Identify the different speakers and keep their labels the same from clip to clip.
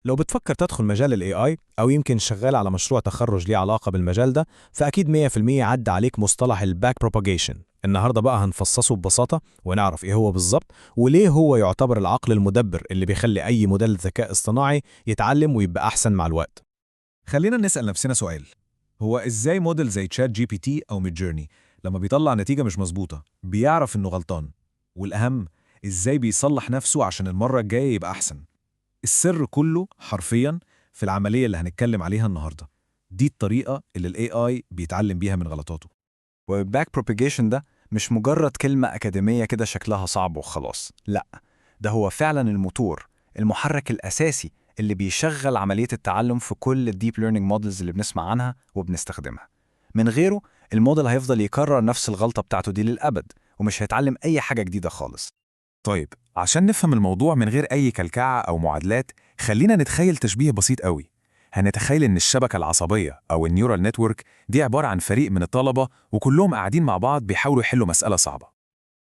Speaker 1: لو بتفكر تدخل مجال ال AI أو يمكن شغال على مشروع تخرج ليه علاقة بالمجال ده، فأكيد 100% عدى عليك مصطلح ال back propagation. النهاردة بقى هنفصصه ببساطة ونعرف إيه هو بالظبط، وليه هو يعتبر العقل المدبر اللي بيخلي أي موديل ذكاء اصطناعي يتعلم ويبقى أحسن مع الوقت.
Speaker 2: خلينا نسأل نفسنا سؤال: هو ازاي موديل زي ChatGPT او Midjourney لما بيطلع نتيجة مش مظبوطة بيعرف انه غلطان؟ والأهم، ازاي بيصلح نفسه عشان المرة الجاية يبقى أحسن؟ السر كله حرفيا في العملية اللي هنتكلم عليها النهاردة. دي الطريقة اللي ال AI بيتعلم بيها من غلطاته.
Speaker 3: وال back propagation ده مش مجرد كلمة أكاديمية كده شكلها صعب وخلاص، لا، ده هو فعلا الموتور، المحرك الأساسي اللي بيشغل عملية التعلم في كل ال deep learning models اللي بنسمع عنها وبنستخدمها. من غيره الموديل هيفضل يكرر نفس الغلطة بتاعته دي للأبد ومش هيتعلم أي حاجة جديدة خالص.
Speaker 4: طيب، عشان نفهم الموضوع من غير أي كلكعة أو معادلات، خلينا نتخيل تشبيه بسيط قوي. هنتخيل إن الشبكة العصبية أو ال neural network دي عبارة عن فريق من الطلبة، وكلهم قاعدين مع بعض بيحاولوا يحلوا مسألة صعبة.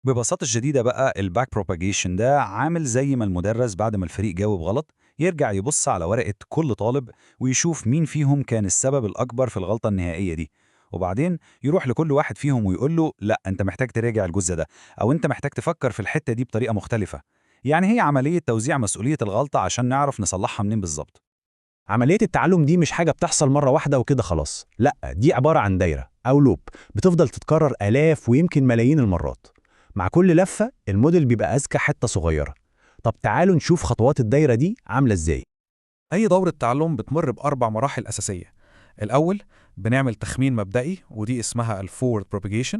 Speaker 5: ببساطة شديدة بقى، ال back propagation ده عامل زي ما المدرس بعد ما الفريق جاوب غلط يرجع يبص على ورقة كل طالب ويشوف مين فيهم كان السبب الأكبر في الغلطة النهائية دي، وبعدين يروح لكل واحد فيهم ويقول له: لا، أنت محتاج تراجع الجزء ده، أو أنت محتاج تفكر في الحتة دي بطريقة مختلفة. يعني هي عملية توزيع مسؤولية الغلطة عشان نعرف نصلحها منين بالظبط.
Speaker 1: عملية التعلم دي مش حاجة بتحصل مرة واحدة وكده خلاص، لا، دي عبارة عن دايرة أو loop بتفضل تتكرر آلاف ويمكن ملايين المرات. مع كل لفة الموديل بيبقى أذكى حتة صغيرة. طب تعالوا نشوف خطوات الدايرة دي عاملة إزاي.
Speaker 6: أي دورة تعلم بتمر بأربع مراحل أساسية. الأول بنعمل تخمين مبدئي، ودي اسمها ال forward propagation.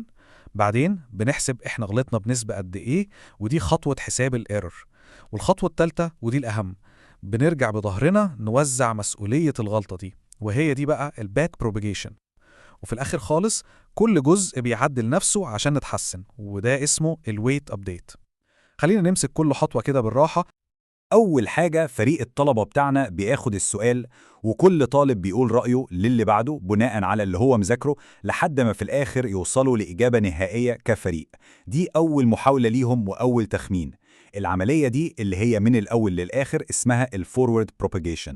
Speaker 6: بعدين بنحسب احنا غلطنا بنسبة قد ايه، ودي خطوة حساب ال error. والخطوة الثالثة، ودي الأهم، بنرجع بظهرنا نوزع مسؤولية الغلطة دي، وهي دي بقى ال back propagation. وفي الآخر خالص كل جزء بيعدل نفسه عشان نتحسن، وده اسمه ال weight update. خلينا نمسك كل خطوة كده بالراحة.
Speaker 5: أول حاجة، فريق الطلبة بتاعنا بياخد السؤال، وكل طالب بيقول رأيه للي بعده بناء على اللي هو مذاكره، لحد ما في الآخر يوصلوا لإجابة نهائية كفريق. دي أول محاولة ليهم وأول تخمين. العملية دي اللي هي من الأول للآخر اسمها ال forward propagation.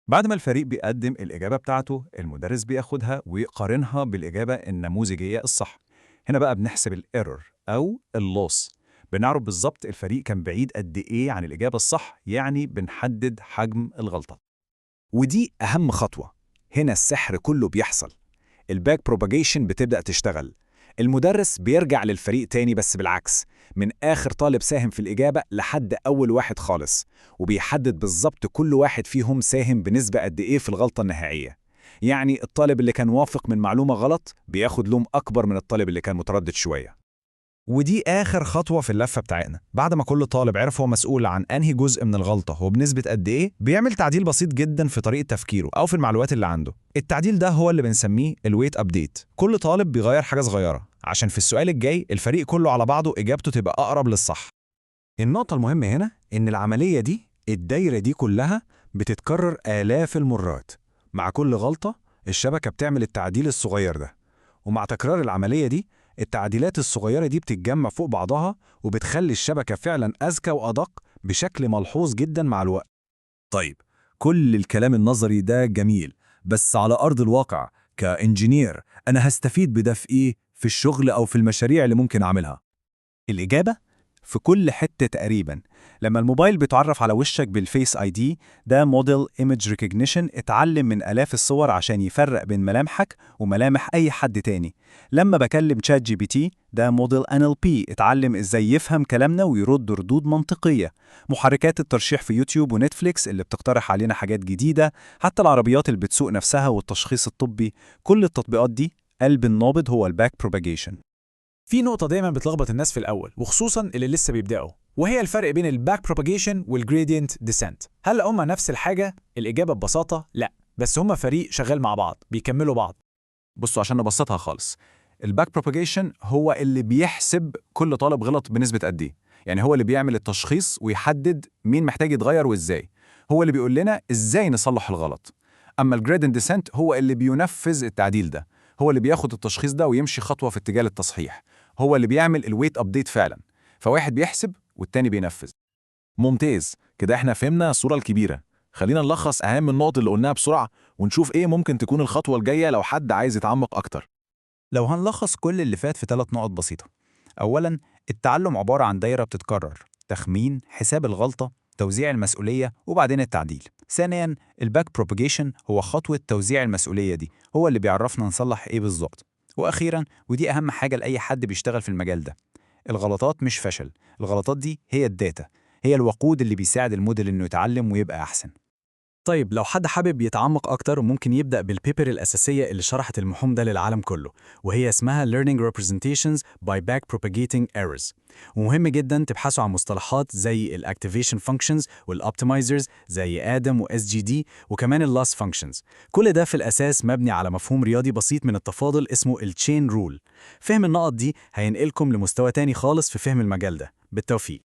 Speaker 2: بعد ما الفريق بيقدم الإجابة بتاعته، المدرس بياخدها ويقارنها بالإجابة النموذجية الصح. هنا بقى بنحسب ال error أو ال loss، بنعرف بالظبط الفريق كان بعيد قد إيه عن الإجابة الصح، يعني بنحدد حجم الغلطة.
Speaker 3: ودي أهم خطوة، هنا السحر كله بيحصل. ال back propagation بتبدأ تشتغل. المدرس بيرجع للفريق تاني بس بالعكس، من آخر طالب ساهم في الإجابة لحد أول واحد خالص، وبيحدد بالظبط كل واحد فيهم ساهم بنسبة قد إيه في الغلطة النهائية. يعني الطالب اللي كان واثق من معلومة غلط بياخد لوم أكبر من الطالب اللي كان متردد شوية.
Speaker 7: ودي آخر خطوة في اللفة بتاعتنا. بعد ما كل طالب عرف هو مسؤول عن أنهي جزء من الغلطة وبنسبة قد إيه، بيعمل تعديل بسيط جدا في طريقة تفكيره أو في المعلومات اللي عنده. التعديل ده هو اللي بنسميه ال weight update. كل طالب بيغير حاجة صغيرة عشان في السؤال الجاي الفريق كله على بعضه إجابته تبقى أقرب للصح.
Speaker 3: النقطة المهمة هنا إن العملية دي، الدايرة دي كلها، بتتكرر آلاف المرات. مع كل غلطة الشبكة بتعمل التعديل الصغير ده، ومع تكرار العملية دي التعديلات الصغيرة دي بتتجمع فوق بعضها وبتخلي الشبكة فعلا أذكى وأدق بشكل ملحوظ جدا مع الوقت.
Speaker 2: طيب، كل الكلام النظري ده جميل، بس على أرض الواقع ك engineer أنا هستفيد بده في إيه في الشغل أو في المشاريع اللي ممكن أعملها؟
Speaker 3: الإجابة؟ في كل حتة تقريبا. لما الموبايل بيتعرف على وشك بال Face ID، ده model image recognition اتعلم من آلاف الصور عشان يفرق بين ملامحك وملامح أي حد تاني. لما بكلم ChatGPT، ده model NLP اتعلم ازاي يفهم كلامنا ويرد ردود منطقية. محركات الترشيح في يوتيوب ونتفليكس اللي بتقترح علينا حاجات جديدة، حتى العربيات اللي بتسوق نفسها والتشخيص الطبي، كل التطبيقات دي قلب النابض هو ال back propagation.
Speaker 8: في نقطة دايما بتلخبط الناس في الأول، وخصوصا اللي لسه بيبدأوا، وهي الفرق بين ال back propagation وال gradient descent. هل هما نفس الحاجة؟ الإجابة ببساطة لا، بس هما فريق شغال مع بعض، بيكملوا بعض.
Speaker 2: بصوا، عشان نبسطها خالص، ال back propagation هو اللي بيحسب كل طالب غلط بنسبة قد ايه، يعني هو اللي بيعمل التشخيص ويحدد مين محتاج يتغير وازاي، هو اللي بيقول لنا ازاي نصلح الغلط. اما ال gradient descent هو اللي بينفذ التعديل ده، هو اللي بياخد التشخيص ده ويمشي خطوة في اتجاه التصحيح، هو اللي بيعمل ال weight update فعلا. فواحد بيحسب والتاني بينفذ.
Speaker 4: ممتاز، كده احنا فهمنا الصورة الكبيرة. خلينا نلخص أهم النقط اللي قلناها بسرعة ونشوف إيه ممكن تكون الخطوة الجاية لو حد عايز يتعمق أكتر.
Speaker 5: لو هنلخص كل اللي فات في 3 نقط بسيطة. أولاً، التعلم عبارة عن دايرة بتتكرر: تخمين، حساب الغلطة، توزيع المسؤولية، وبعدين التعديل. ثانياً، ال back propagation هو خطوة توزيع المسؤولية دي، هو اللي بيعرفنا نصلح إيه بالظبط. وأخيراً، ودي أهم حاجة لأي حد بيشتغل في المجال ده، الغلطات مش فشل، الغلطات دي هي ال data، هي الوقود اللي بيساعد الموديل إنه يتعلم ويبقى أحسن.
Speaker 3: طيب لو حد حابب يتعمق أكتر ممكن يبدأ بال paper الأساسية اللي شرحت المفهوم ده للعالم كله، وهي اسمها Learning Representations by Backpropagating Errors. ومهم جدا تبحثوا عن مصطلحات زي ال Activation Functions وال Optimizers زي Adam و SGD وكمان ال Loss Functions. كل ده في الأساس مبني على مفهوم رياضي بسيط من التفاضل اسمه ال Chain Rule. فهم النقط دي هينقلكم لمستوى تاني خالص في فهم المجال ده. بالتوفيق.